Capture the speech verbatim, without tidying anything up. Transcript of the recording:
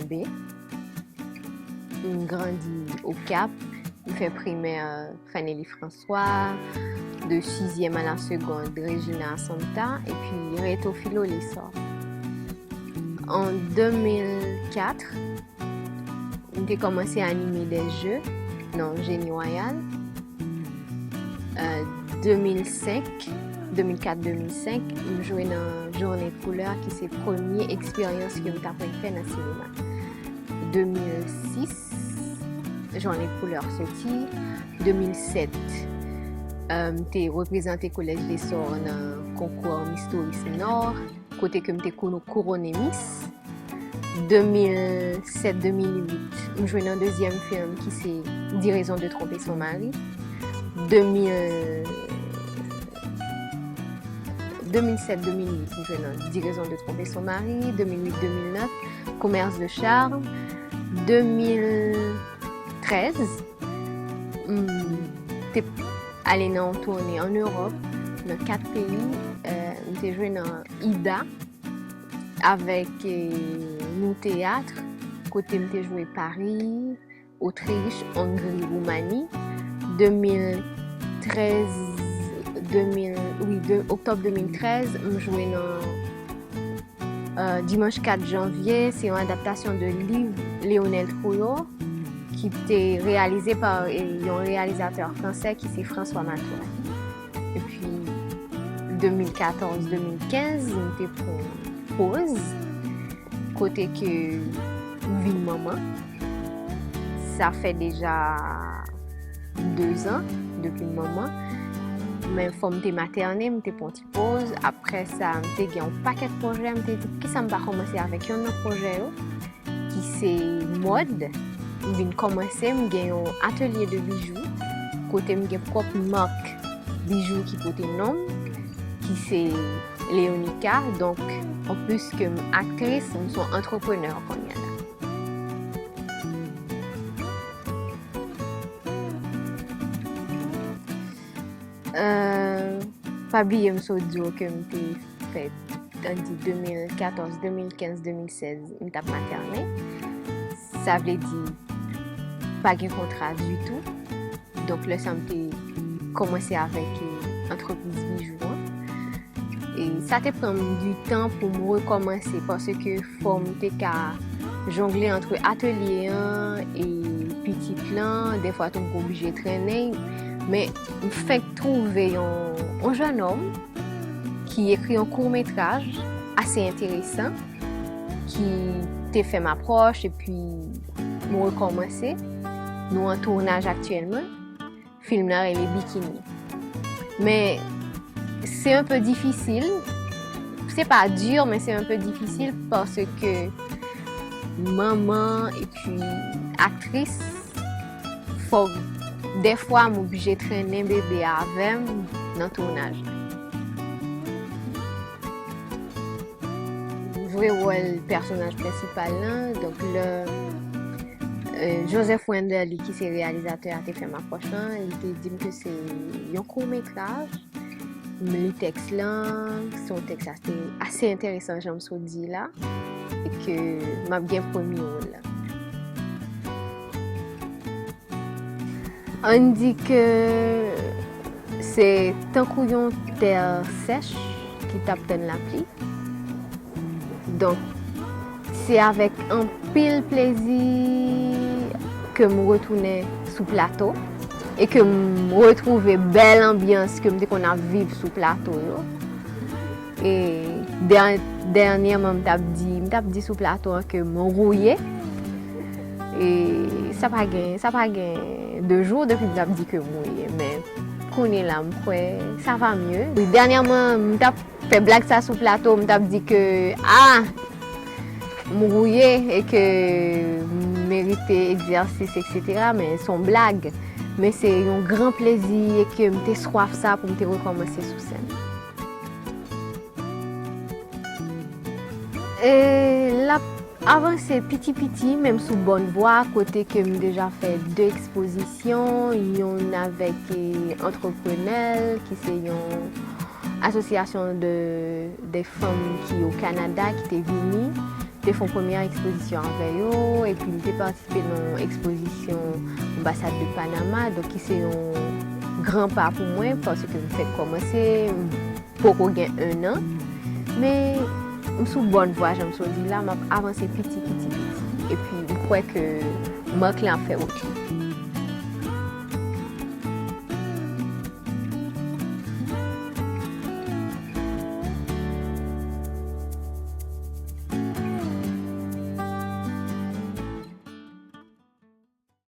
Kobe. M grandi Okap. M fè primè Fanely François, de sizyèm a la segond Regina Assumpta, epi Reto Philo Lessor. An de mil kat, m te kòmanse anime de jeu nan Génie Royal. Euh, de mil senk, de mil kat, de mil senk, m jwe nan Journée de couleur, ki se premye eksperyans ke m t aprann fè nan sinema. De mil sis, Journée de couleur soti. De mil sèt, euh, m te reprezante Collège Lessor nan konkou Miss Tourisme Nord, kote ke m te kou-, kouwone Miss. De mil sèt, de mil uit, m jwe nan dezyèm fim ki se Dix raisons de tromper son mari. De mil, de mil sèt, de mil uit, m jwe nan Dix raisons de tromper son mari. De mil uit, de mil nèf, Commerce de charme. De mil trèz, m te ale nan yon toune an Ewòp, nan kat peyi. Euh, m te jwe nan Ida avèk, euh, Nou Teyat, kote m te jwe Pari, Otrich, Ongri, Woumani. De mil trèz, de mil, wi, de, oktòb de mil trèz, m jwe nan, euh, Dimanche quatre janvier, se yon adaptasyon de liv Lionel Trouillot ki te reyalize pa, eh, yon reyalizatè fransè ki se François Matouré. Epi, de mil katòz, de mil kenz, m te pran poz, kote ke m vin manman. Sa fè deja de zan depi m manman. Men fò m te matène, m te pran ti poz. Apre sa, m te gen yon pakèt pwojè, m te di, "Poukisa m pa kòmanse avèk yonn nan pwojè yo?" Ki se mòd. M vin kòmanse, m gen yon atelye de bijou, kote m gen pwòp mak bijou ki pote non m, ki se Leonica. Donk, anplis ke m aktris, m se yon antreprenè kounye a la. Euh, pa bliye m sot di w ke m te fè, ann di de mil katòz, de mil kenz, de mil sèz, m t ap matène. Sa vle di, pa gen kontra ditou. Donk, lè sa m te kòmanse avèk, eh, antrepriz bijou an. E sa te pran m di tan pou m rekòmanse, paske fò m te ka jongle antre atelye an e pitit lan, dèfwa tou m te oblije trennen. Men m fenk twouve yon, yon jennonm ki ekri yon kourmetraj ase enteresan, ki te fè m apwòch, epi nou rekòmanse. Nou an tounaj aktyèlman. Fim nan rele Bikini. Men, se un peu difisil. Se pa di, men se un peu difisil paske manman epi aktris, fòk dèfwa m oblije trennen bebe avè m nan tounaj la. Vre wòl pèsonaj prensipal lan, donk, lè, euh, Joseph Wenderly, ki se reyalizatè a, te fè m apwòch lan, li te di m ke se yon kourmetraj. M li tèks lan, se yon tèks ase, ase enteresan, jan m sot di la, e ke m ap gen premye wòl la. Ann di ke se tankou yon tè sèch ki t ap tann lapli. Donk, se avèk anpil plezi ke m retounen sou plato e ke m retwouve bèl anbyans ke m te konn ap viv sou plato yo. E dè-, dènyèman, m t ap di, m t ap di sou plato an ke m wouye. E sa pa gen, sa pa gen de jou depi m t ap di ke m wouye, men kounye la, m kwè sa va mye. Wi, dènyèman, m t ap fè blag sa sou plato, m t ap di ke, a, m wouye e ke m merite egzèsis, etsetera, men se yon blag. Men se yon gran plezi e ke m te swaf sa pou m te rekòmanse sou sèn. E l ap avanse piti piti, men m sou bòn vwa, kote ke m deja fè de ekspozisyon, yonn avèk, e, Entrepreneurs, ki se yon asosyasyon de, de fanm ki o Kanada, ki te vini, te fè yon premyè ekspozisyon avè yo, epi m te patisipe nan yon ekspozisyon Anbasad de Panama, donk ki se yon gran pa pou mwen, paske m fèk kòmanse, m poko gen en an, men m sou bòn vwa, jan m sot di la, m ap avanse piti, piti, piti. Epi m kwè ke mak lan ap fè wout li.